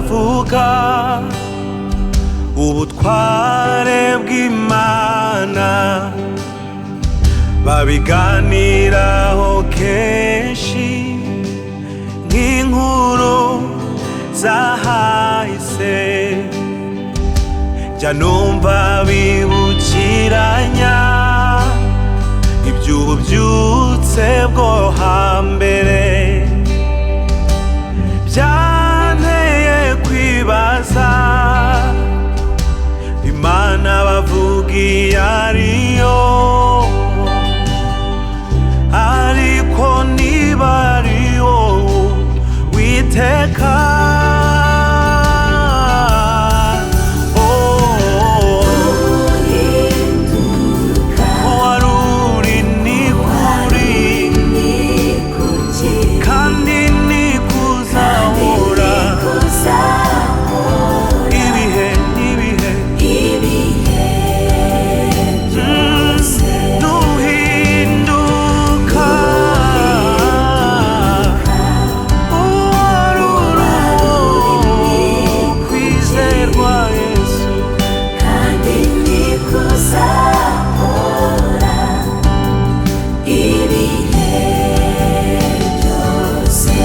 Bavuga ubutware bw'Imana, babiganiraho kenshi nk'inkuru zahahise. Jya numva bibukiranya iby'ububyutse bwo hambere, byanteye kwibaza Imana bavuga iyo ariyo. Ariko niba ari wowe witeka, oh, wari uri ni kuri kandi ni kuzahora ibihe n'ibihe. Nuhinduka uwari uri uwo kwizerwa Yesu. Kandi nikuzahora ibihe byose.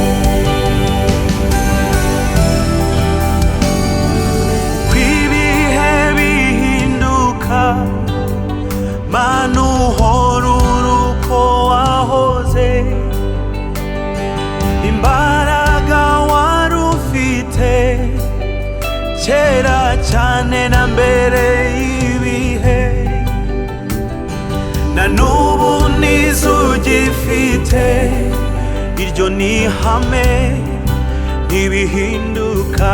Kw'ibihe bihinduka, Mana uhora uri uko wahoze. Imbaraga wari ufite kera cyane na mbere y'ibihe, na n'ubu nizo ugifite. Iryo ni ihame, ntibihinduka.